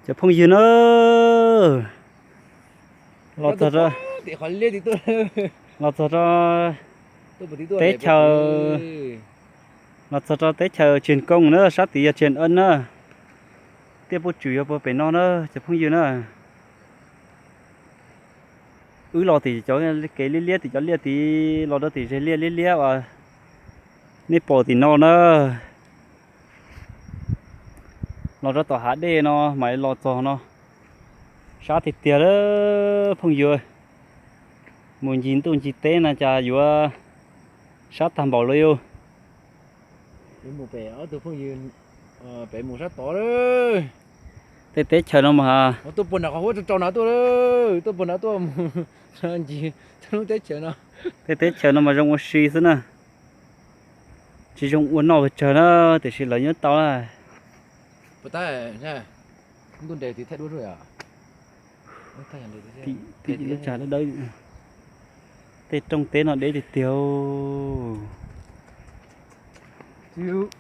Cov phooj ywg na, los txog, los txog rau teb chaws, los txog rau teb chaws Tseem Kooj na, sab tid yog Tseem Eeb na. Tiaj puj tswm yog puag pem no na cov phooj ywg na. Wb los tim cov kev liab liab, tim cov liaj tid los rau tim zes liaj liab liab uas nej pom tim no na. Los rau tom hav dej no mas los txog no, sab tiag tiag lawm phooj ywg. Mus ncig ntuj ncig teb no cas yuav sab tag npaum li os. Peb mus sab tod. Tej teb chaws no mas tuaj puag nram qhov huab rau rau no tuaj, tuaj puag nram tuaj mus ncig lub teb chaws no. Tej teb chaws no mas zoo ua si xwb na, tsis zoo ua noj ua tsawg na, tiam sis lawv nyob tau na. Tim lub tsa dawb dawb, tej rooj teb no deb tiag tiag.